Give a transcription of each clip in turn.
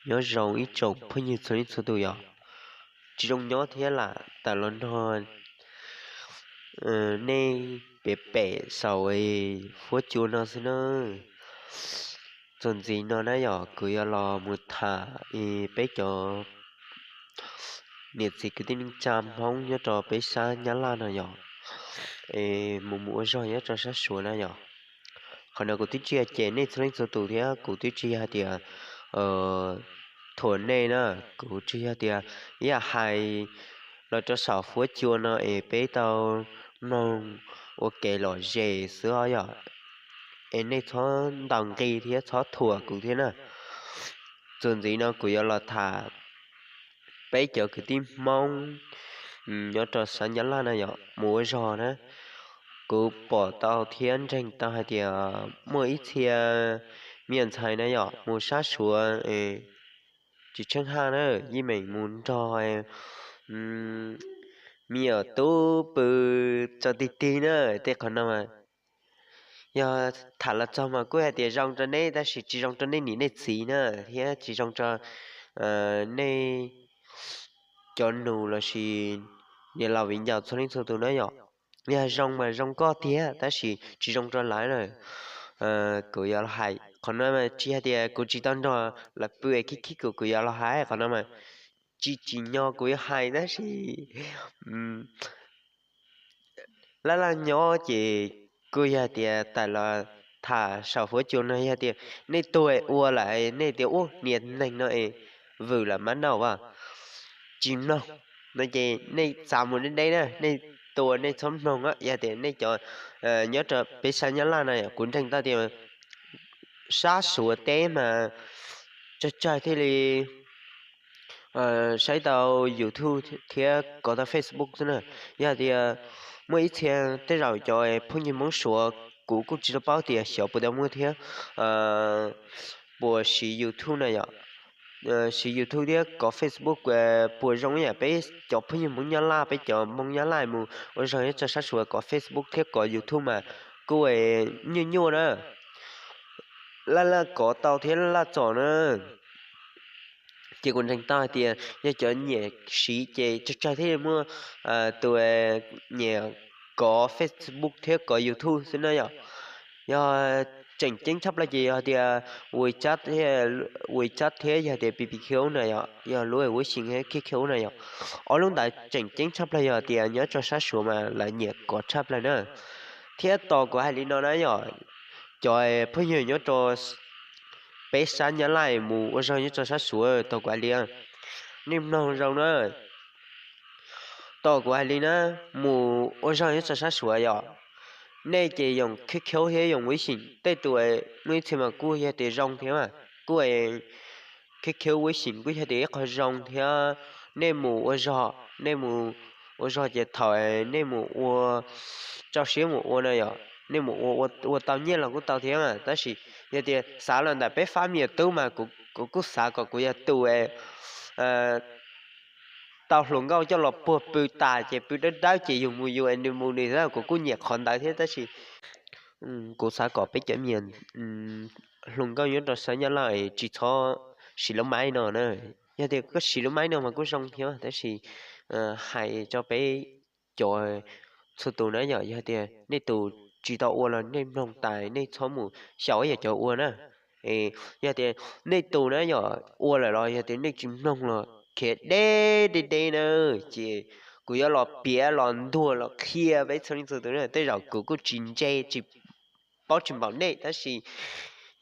Nyob zoo ib tsoom phooj ywg txhua leej txhua tus yom. Tsis zoo nyob thiab lam tawm los nrog nej pem pem saum fuab cua no xwb na. Txuas ntxiv no na yom, kuv yuav los mus tham peb cov niam txiv kwv tij neej tsa Hmoob nyob rau peb sab Nyab Laj no yom, es mus mus ua zog nyob rau sab Suav na yom. Qhov no kuv twb tsis yog cem nej txhua leej txhua tus thiab kuv twb tsis yog hais tias thuam nej na, kuv tsis yog tias ib yam hais los rau saum fuab cua no es peb tau mloog ua kev lom zem xwb os yom. Es nej txhob ntaus nqi thiab txhob thuam kuv thiab na. Txuas ntxiv no kuv yuav los tham peb cov kwv tij Hmoob nyob rau sab Nyab Laj na yom, mus ua zog na. Kuv pom tau thiab ntseeg tau hais tias muaj ib txhia me nyuam ntxhais na yom mus sab Suav tsis tsheej haj na, yeej meem mus nrog me nyuam tub pw tso tig tig na. Tej qhov no yog tham los txog mas kuj hais tias zoo rau neb tab sis tsis zoo rau nej niam nej txiv na, thiab tsis zoo rau nej cov nus lossis niam laus viv ncaus txhua leej txhua tus na yom. Yog zoo mas zoo koj tiag tab sis tsis zoo rau lawv na. Kuv yuav los hais qhov no mas tsis hais tias kuv tsis tau nrog lawv pw es khib khib kuv, kuv yuav los hais qhov no mas tsis tsim nyog kuv yuav hais tab sis laj laj nyob ces kuj yog tias tawm los tham saum fuab cua no yog tias nej tuag ua lawm nej tias ub niag neeg no es vwm lawm mab nau as, tsis mloog no ces nej txav mus deb deb na, nej tua nej txhob mloog. Yog tias nej cov nyob rau peb sab Nyab Laj no kuv ntseeg tau tias sab Suav teb mas tsawg tsawg thiaj li saib tau YouTube thiab kov tau Facebook xwb na. Yog tias muaj ib txhia tej zaum cov phooj ywg Hmoob Suav kuv kuj tsis tau paub tias xyov puas tau muaj thiab puas siv YouTube na yom. Siv YouTube thiab kov Facebook puas zoo ib yam peb cov phooj ywg Hmoob Nyab Laj, peb cov Hmoob Nyab Laj mus ua zog nyob rau sab Suav kov Facebook thiab kov YouTube mas kuj nyuaj nyuaj na. Laj laj kov tau thiab laj laj txom na. Ces kuv ntseeg tau hais tias yog cov nyiam siv ces tsawg tsawg thiaj li muaj tus nyiam kov Facebook thiab kov YouTube xwb na yom. Yog tseem ceeb tshaj plaws ces yog tias WeChat thiab yog tias P P Q na yom, yog lub WeChat thiab Q Q na yom. Ob lub ntawd tseem ceeb tshaj plaws yog tias nyob rau sab Suav mas lawv nyiam kov tshaj plaws na. Thiab tos kuv hais li no na yom, cov phooj ywg nyob rau peb sab Nyab Laj mus ua zog nyob rau sab Suav, tos kuv hais li, nej mloog zoo na. Tos kuv hais li na, mus ua zog nyob rau sab Suav yom, nej ces yoom Q Q thiab yoom WeChat, tej tus muaj ib txhia mas kuj yog tias zoo thiab mas kuj Q Q WeChat kuj yog tias ib qho zoo thiab. Nej mus ua zog, nej mus ua zog ces thaum nej mus ua, rau siab mus ua na yom, nej mus ua ua tau nyiaj los kuj tau thiab mas, tab sis yog tias xav los ntawm peb fab me nyuam tub mas kuv kuj xav kom kuv yog tus tau hluas nkauj coj los puag pw tas ces pw dawb dawb ces yus mus yus es nws mus nws xwb, kuv kuj nyiam qhov ntawd thiab tab sis kuv xav kom peb cov me nyuam hluas nkauj nyob rau sab Nyab Laj tsis txhob siv lub maib no na. Yog tias koj siv lub maib no mas kuj zoo thiab tab sis hais rau peb cov txhua tus na yom, yog tias nej tus tsis tau ua los nej mloog tas nej txhob mus xyaum ib yam cov ua na. Yog tias nej tus na yom ua lawm los yog tias nej tsis mloog los khiav deb deb deb na, ces kuv yuav los piav los ntuas los qhia peb txhua leej txhua tus na. Tej zaum kuv kuj tsis ntse tsis paub tsis npaum nej tab sis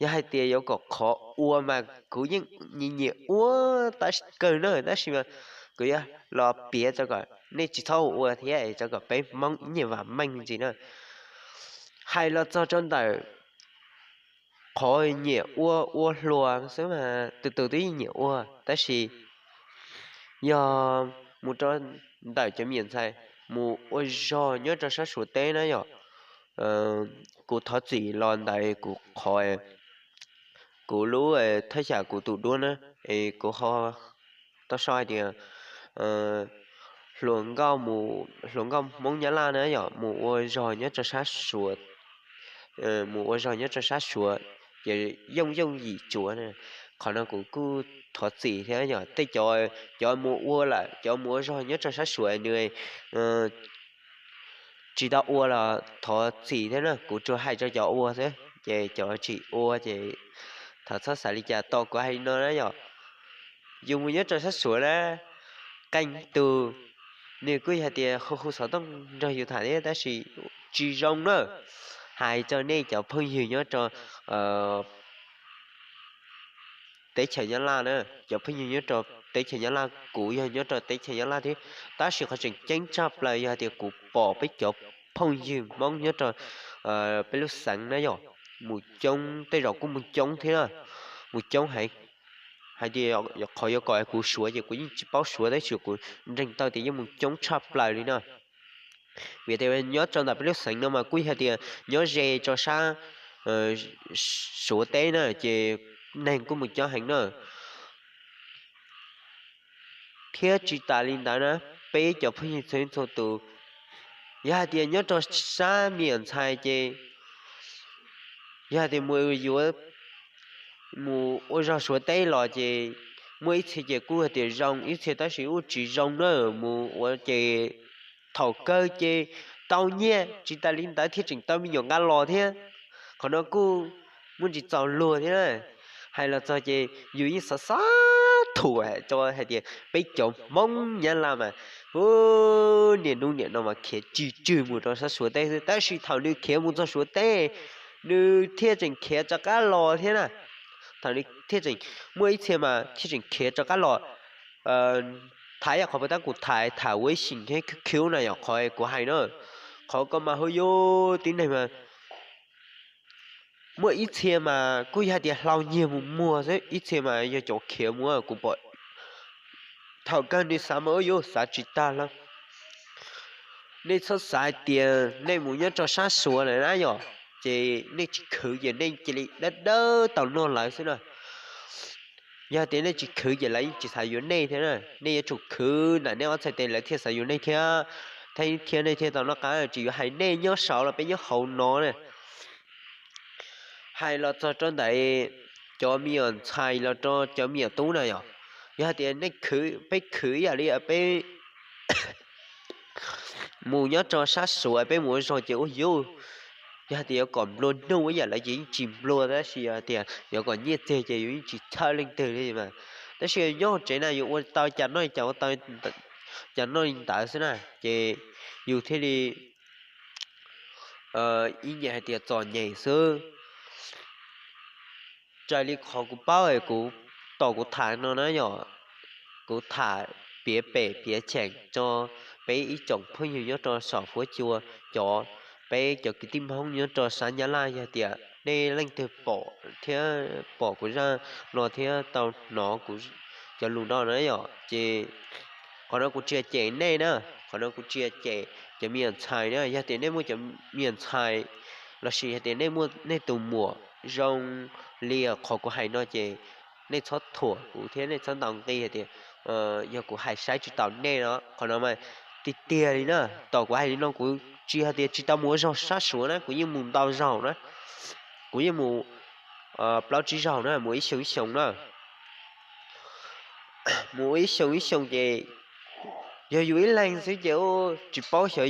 yog hais tias yuav kom qhov ua mas kuv yeej nyiam nyiam ua tab kawg na, tab sis mas kuv yuav los piav rau kom nej tsis txhob ua ua thiab rau kom peb Hmoob ib nyiam vam meej me ntsis na. Hais los txog rau ntawm qhov nyiam ua ua hluas xwb mas tus tus twb yeej nyiam ua tab sis yog mus rau ntawm cov me nyuam ntxhais mus ua zog nyob rau sab Suav teb na yom, kuv thov txim los ntawm kuv qhov, kuv lub thaj xyam kuv tus duab na, es kuv ho tau sau hais tias hluas nkauj mus, hluas nkauj Hmoob Nyab Laj na yom, mus ua zog nyob rau sab Suav, mus ua zog nyob rau sab Suav ces yooj yooj yim tsuav na. Qhov no kuv kuj thov txim thiab yog tej cov mus ua lawm, cov mus ua zog nyob rau sab Suav nws tsis tau ua los thov txim thiab na, kuv tsuas hais rau cov ua xwb ces cov tsis ua ces thov txhob xav li cas. Tos kuv hais li no na yog yus mus nyob rau sab Suav na, qee tus nws kuj yog tias hu hu xov tooj nrog yus tham thiab tab sis tsis zoo na. Hais rau nej cov phooj ywg nyob rau teb chaws Nyab Laj na, cov phooj ywg nyob rau teb chaws Nyab Laj, kuv yog nyob rau teb chaws Nyab Laj thiab, tab sis qhov tseem ceeb tshaj plaws yog tias kuv pom peb cov phooj ywg Hmoob nyob rau peb lub xeev na yog mus coob, tej zaum kuj mus coob thiab, mus coob heev. Hais tias qhov yuav kom kuv suav ces kuv yeej tsis paub suav tab sis kuv ntseeg tau tias yeej mus coob tshaj plaws li na. Vim tias nyob rau ntawm peb lub xeev no mas kuj yog tias nyob ze rau sab Suav teb na ces neeg kuj mus coob heev na. Thiab tsis tas li ntawd na, peb cov phooj ywg txhua txhua tus, yog hais tias nyob rau sab me nyuam ntxhais ces yog hais tias mus yuav mus ua zog Suav teb los ces muaj ib txhia ces kuj hais tias zoo ib txhia tab sis kuj tsis zoo na, mus ua ces thaum kawg ces tau nyiaj, tsis tas li ntawd thiaj tseem tau me nyuam nqa los thiab. Qhov no kuj muaj ntsis txaus luag thiab na. Hais los txog ces yus yeej xav xav thuam rau hais tias peb cov Hmoob Nyab Laj mas, u, niaj hnub nim no mas khiav tswg tswg mus rau sab Suav teb xwb, tab sis thaum nws khiav mus txog Suav teb, nws thiaj tseem khiav rov qab los thiab na. Thaum nws thiaj tseem, muaj ib txhia mas thiaj tseem khiav rov qab los. Thaiv yog qhov puas tab kuv thaiv tham ua ib sim thiab khiv khiv na yog qhov kuv hais na. Qhov ko mas hu yus tib neeg mas muaj ib txhia mas kuj yog tias hlau nyiag mus muag xwb, ib txhia mas yog cov khiav mus, kuv pom thaum kawg nws xav mas ua yus xav tsis tag lawm. Nej txhob xav hais tias nej mus nyob rau sab Suav lawm na yog, ces nej tsis khwv ces nej cia li dawb dawb tau noj lawv xwb na. Yog tias nej tsis khwv ces lawv yeej tsis xav yuav nej thiab na. Nej yuav tsum khwv ntawm nej ob txhais tes lawv thiaj xav yuav nej thiab, thiab nej thiaj tau noj qab, tsis yuav hais nej nyob saud los peb nyob hauv no na. Hais los txog rau ntawm cov me nyuam ntxhais los rau cov me nyuam tub na yog, yog hais tias nej khwv, peb khwv ib yam li peb mus nyob rau sab Suav peb mus ua zog ces ua yus, yog hais tias yuav kom nplua nuj ib yam lawv ces yeej tsis nplua, tab sis yog tias yuav kom nyiaj txiag ces yus yeej tsis chawj leej twg li mas. Tab sis nyob hauv tsev na yus ua tau cas noj cas, ua tau cas noj li ntawd xwb na, ces yus thiaj li ib nyuag hais tias txom nyem xwb. Raws li qhov kuv paub es kuv, tom kuv tham no na yog, kuv tham piav pem piav cheem rau peb ib tsoom phooj ywg nyob rau saum fuab cua, cov, peb cov kwv tij Hmoob nyob rau sab Nyab Laj, yog tias nej leej twg pom thiab pom kuv zaj no thiab tau hnov kuv cov lus no na yog ces qhov no kuv tsis cem nej na, qhov no kuv tsis cem cov me nyuam ntxhais na. Yog tias nej muaj cov me nyuam ntxhais lossis yog tias nej muaj nej tus muam zoo li qhov kuv hais no ces nej txhob thuam kuv thiab nej txhob ntaus nqi hais tias yog kuv hais saib tsis taus nej no. Qhov no mas tiag tiag li na, tom kuv hais li no kuv tsis hais tias tsis tau mus ua zog sab Suav na, kuv yeej mus ntau zaug na, kuv yeej mus plaub tsib zaug na, mus ib xyoo ib xyoo na. Mus ib xyoo ib xyoo ces yog yus ib leeg xwb ces tsis paub xyov,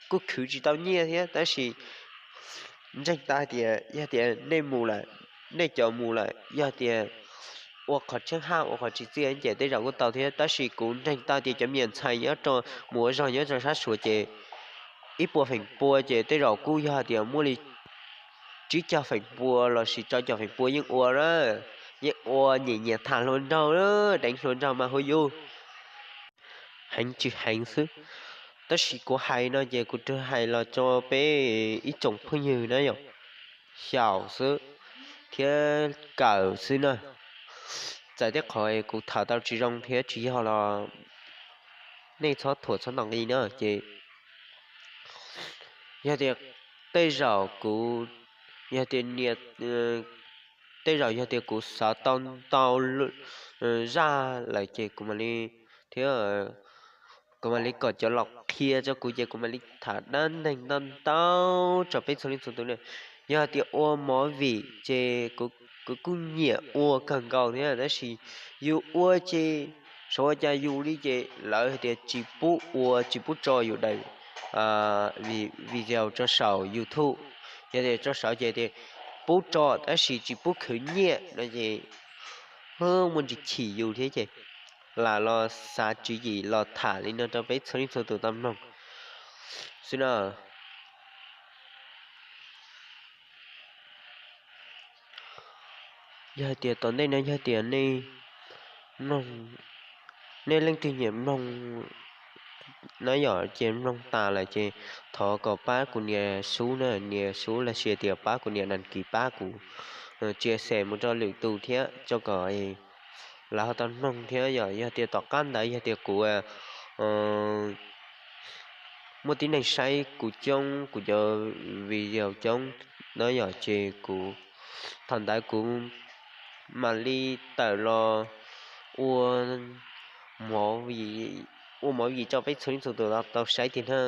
kuj khwv tsis tau nyiaj thiab, tab sis ntseeg tau hais tias yog tias nej mus lawm, nej cov mus lawm yog tias ua qhov tsheej haj ua qhov tsis txiaj ces tej zaum kuj tau thiab, tab sis kuv ntseeg tau tias cov me nyuam ntxhais nyob rau mus ua zog nyob rau sab Suav ces ib puas feem pua ces tej zaum kuj yog hais tias muaj li tsib caug feem pua lossis rau caum feem pua yeej ua na, yeej ua nyiam nyiam tham hluas nraug, deev hluas nraug mas hu yus heev tsis heev xwb. Tab sis kuv hais no ces kuv tsuas hais los rau peb ib tsoom phooj ywg na yom, xyaum xwb thiab kawm xwb na. Txawm tej qhov kuv tham tau tsis zoo thiab tsis yog los nej txhob thuam txhob ntaus nqi na ces yog tias tej zaum kuv, yog tias niam, tej zaum yog tias kuv xav tau ntau zaj lawm ces kuv mam li, thiab kuv mam li kom cov los qhia rau kuv ces kuv mam li tham dab neeg ntau ntau rau peb txhua leej txhua tus na. Yog tias ua movie ces kuv kuv kuj nyiam ua kawg nkaus thiab, tab sis yus ua ces xyov ua cas yus li ces lawv hais tias tsis pub ua, tsis pub tso yus daim video tso saum YouTube. Yog tias tso saum ces tias pub tso tab sis tsis pub khwv nyiaj no ces muaj ntsis chim yus thiab ces lam los xav tswv yim los tham li no rau peb txhua leej txhua tus tau mloog xwb na. Yog hais tias tom ntej no yog tias nej mloog, nej leej twg nyiam mloog na yom, ces mloog tas lawm ces thov kom pab kuv nias sub na, nias sub los sis tias pab kuv nias đăng ký, pab kuv chia sẻ mus rau lwm tus thiab tso kom lawv ho tau mloog thiab yom. Yog tias tom qab ntawd yog tias kuv muaj tib neeg saib kuv coob, kuv cov video coob na yom, ces kuv thaum ntawd kuv mam li tawm los ua ua movie tso peb txhua leej txhua tus tau saib tiag na.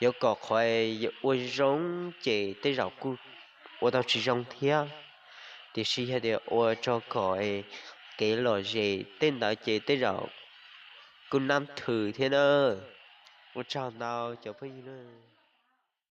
Yuav kom qhov ua zoo ces tej zaum kuj ua tau tsis zoo thiab, tiam sis yog tias ua tso kom kev lom zem tej ntawd ces tej zaum kuj nab thwm thiab na. Ua tsaug ntau cov phooj ywg na.